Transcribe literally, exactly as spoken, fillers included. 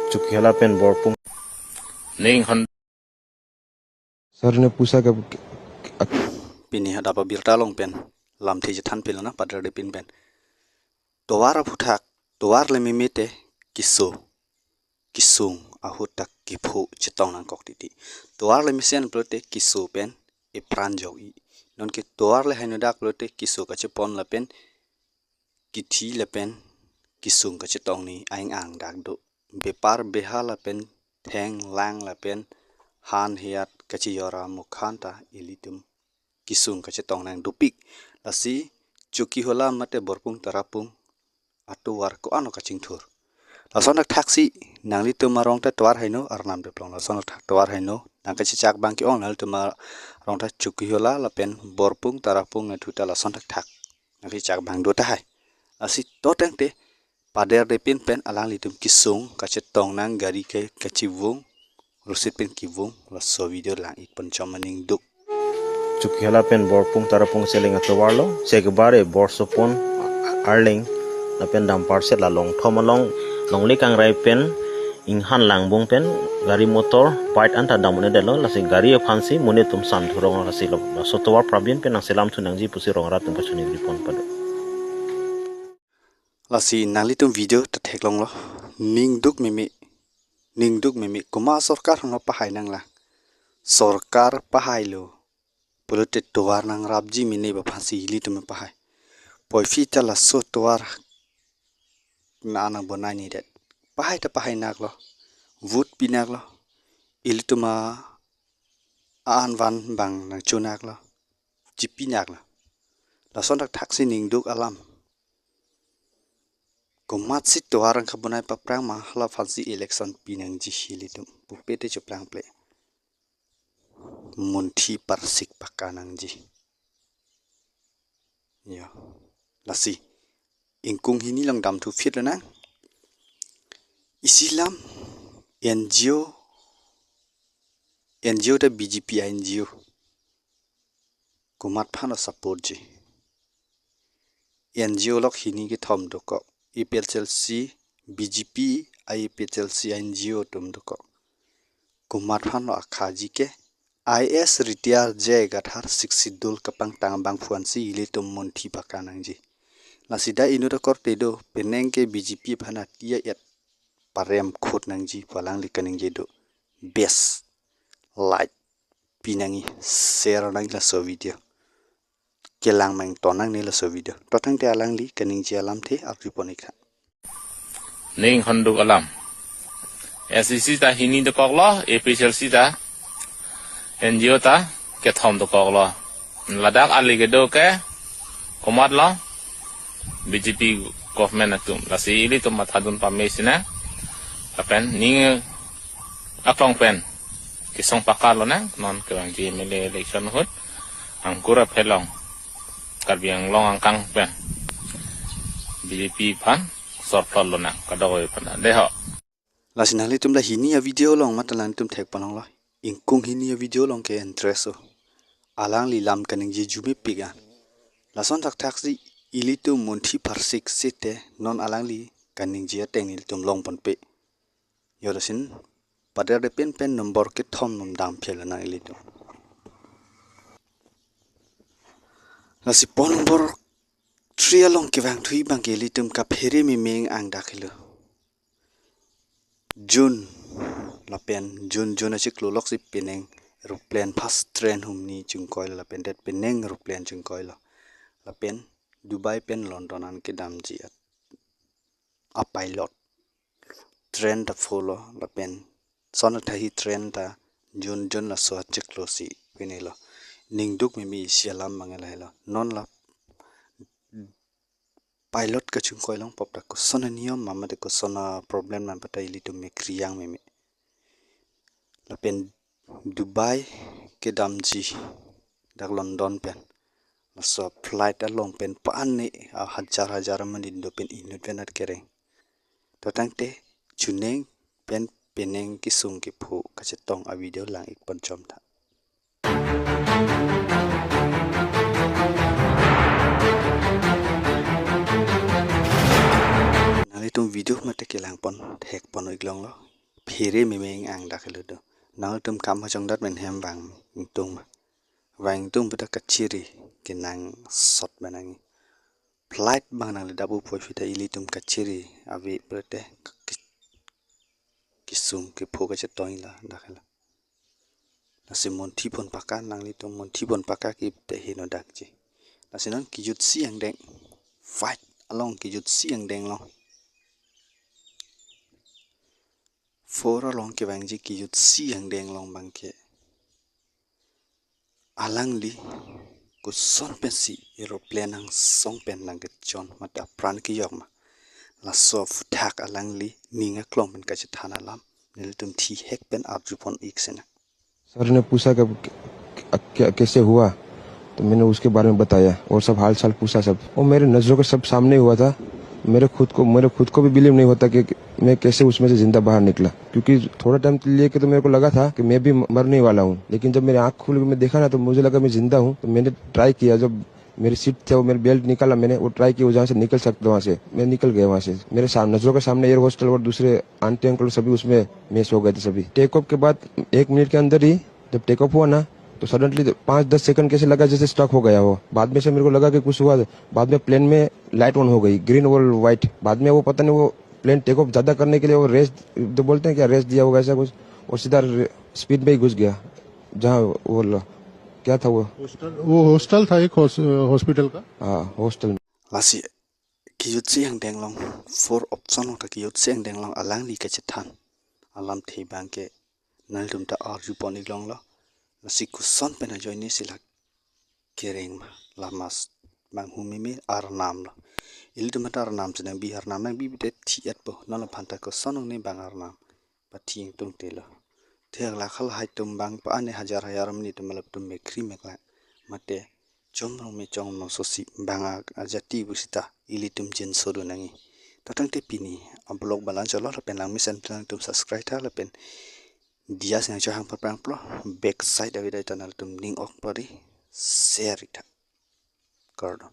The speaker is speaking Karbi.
Chokihola pen Borpung. Ning hon. Sir ne pusa ke, ke, ke, pini hadak abirta along pen lamthe chethan pilo na Padar Depin pen. Tovar aphuthak, tovar le meme te keso, kesung ahut ta kepho chetong nangkok titi. Tovar le mesen pulote keso pen epran jok-i. Nonke tovar le haino dak pulote keso kachepon lapen kithi lapen kesung kachetong ni aing-ang dak do. Bepar beha lapen thenglang lapen han hiat kachejor amokhan ta ilitum kesung kachetong nangdopik. Lasi Chokihola mate Borpung Tarapung atovar ko-an kachingthur. Lason thakthaksi nanglitum arong ta tovar haino, arnam deplong lason thak tovar haino, nangkachechak abang ke-ong, nanglitum arong ta Chokihola lapen Borpung Tarapung athu ta lason thakthak nangkachechak abang do tahai. Lasi to tangte Padar Depin pen alanglitum kesung kachetong nang, gari ke kachevung, rusit pen kevung, laso video lang-ik ponchom aning duk. Chokihola pen Borpung Tarapung seleng atovar lo, sekebare Borsopon, Arleng, lapen Damparset la Longthom along, longle kangrai pen, Inghan Langbung pen, gari motor, bike anta dam un-edetlo, lasi gari aphansi monit atum san thurong lasi lo, laso tovar prabin pen nangselam thu nangji pusi rong rat atum kachoningri pon pado. Lasi nanglitum video ta theklonglo, ning duk meme, ning duk meme, komat sorkar hangno pahai nanglang. Sorkar pahailo pulote tovar nangrapji mene ba aphansi ilitum pahai. Puvoiphit ta laso tovar na nang bonai ni det. Pahai ta pahai naklo, vote pi naklo, ilitum a-an van abang nangcho naklo, chipi naklo. Lason thakthaksi ning duk alam. Komatsi tovar nangkabonai paphrang ma hala aphansi election pi nangji ilitum. Pupe te choplang ple. Munthi parsik paka nangji. Yo. Lasi. Ingkung hini along damthu phit lonang. Isi alam N G O, N G O ta B J P N G O. Komat aphan lo support ji. N G O lok hini kethom dokok. A P H L C, B J P, A P H L C, N G O atum dokok. Komat aphan lo akhaji ke, I A S retire J I Kathar Sixth Schedule kapangtang abang aphansi ilitum munthi paka nangji. Lasi da inut akorte do, penang ke B J P aphan atiya et parem khut nangji pu alangli kaningje do. Best. Like pi nangji, share nangji laso video. Kelang meng tonang ni laso video. To tangte alangli kaningje alamthe arjupon-ik tha. Ning honduk alam. S C C ta hini dokoklo, A P H L C ta, N G O ta kethom dokoklo. Ladak ali kedo ke komatlo, B J P government atum. Lasi ilitum mathadun pame sina. Lapen ning aklong pen kesung paka lonang, non kevangji M L A election ahut angkur aphelong Karbi Anglong angkang pen B J P aphan sorplot lonang, kadokave aphan ta. Dei ho. Lasi nanglitum la hini a-video along mate nanglitum thek panong lo. Ingkung hini a-video along ke interest o. Alangli lam kaningje jumepik an. Lason thakthaksi ilitum munthi parsik site non alangli kaningje ateng ilitum longponpe. Yo lason Padar Depin pen number kethom num dam phel nang ilitum. Lasi po number three along kevangthu abang ke ilitum kaphere meme ang dak helo. June lapen June, June achiklo loksi penang aeroplane first train humni chingkoilo lapen det penang aeroplane chingkoilo. Lapen Dubai pen London an kedamji a-pilot. Train ta pho lo lapen son athahi train ta June, June laso achiklo si pine lo. Ning duk meme isi alam mangela helo. Non la pilot kachingkoi longpo ta koson aniyom ma mate koson aproblem nang pata ilitum me kriyang meme. Lapen Dubai kedamji dak London pen. Laso flight along pen pa-an ne a hajar hajar amonit do pen inut pen at kereng. To tangte chuning pen penang kesung kepho kachetong a-video lang-ik ponchom tha. Nanglitum video mate kelang pon thek pon-ik longlo. phere meme ang dak helo do. Nangtum kam hachongdat pen hem vang ingtung ma. Vang ingtung pu ta kachiri kenangsot ma nangji. Flight abang nangli dap-u poi sita ilitum kachiri ave pute ke-, kesung kepho kachetong la dak helo. Lasi monthi pon paka nanglitum monthi pon paka ke te heno dakji. Lasi non kejutsi angdeng. Fight along kejutsi angdeng along. Four along kevangji kejutsi angdeng along abangke. Alangli koson pensi aeroplane angsong pen nangkechon mate apran kejok ma. Laso aphuthak alangli ning aklong pen kachethan alam nelitum thihek pen arju pon ik sena. Sir ने पूछा कि क्या, कैसे हुआ, तो मैंने उसके बारे में बताया और सब हाल चाल पूछा सब। वो मेरे नज़रों के सब सामने हुआ था। मेरे खुद को मेरे खुद को भी बिलीव नहीं होता कि मैं कैसे उसमें से जिंदा बाहर निकला, क्योंकि थोड़ा टाइम के लिए के तो मेरे को लगा था कि मैं भी मरने वाला हूँ, लेकिन जब मेरी आँख खुल के मैं देखा ना, तो मुझे लगा मैं जिंदा हूँ। तो मैंने ट्राई किया, जब मेरी सीट थे वो मेरी बेल्ट निकाला मैंने, वो ट्राई किया वो जहाँ से निकल सकता वहाँ से, मैं निकल गया वहाँ से। मेरे साम नज़रों के सामने एयर होस्टल और दूसरे आंटी अंकल सभी उसमें मेस हो गए थे सभी। टेक ऑफ के बाद एक मिनट के अंदर ही जब टेक ऑफ हुआ ना, तो सडनली पाँच दस सेकंड कैसे लगा जैसे स्टक हो गया हो। बाद में से मेरे को लगा कि कुछ हुआ। बाद में प्लेन में लाइट ऑन हो गई, ग्रीन और वाइट। बाद में वो पता नहीं वो प्लेन टेक ऑफ ज़्यादा करने के लिए वो रेस, तो बोलते हैं क्या, रेस दिया होगा ऐसा कुछ, और सीधा स्पीड में ही घुस गया जहाँ वो ल- क्या था वो। हॉस्टल, वो हॉस्टल था एक हॉस- हॉस्पिटल का। हाँ, हॉस्टल में। Lasi kejutsi angdeng along, four option along ta kejutsi angdeng along alangli kachethan alamthe abangke nangtum ta arju pon ik longlo. Lasi koson pen ajoine si la kereng ma, lamas bang humimi arnam lo. Ilitum ta arnam chenangbi, arnam nangbi bide thi-et po, non aphan ta koson angne bang arnam pathi ingtung te lo. Thek lakhal hai tum bang pa ane hajar hajar mini tum malap tum mekri mekla mate chom rong me chong no sosi bang a- ajati pu sita ilitum jinso do nangji. Tatang te pini a vlog balan cholo lapen lang mesen tum subscribe tha lapen diya sing chohang parpang plo back side avi dai ta nangtum ning ok pari share tha. Kardom.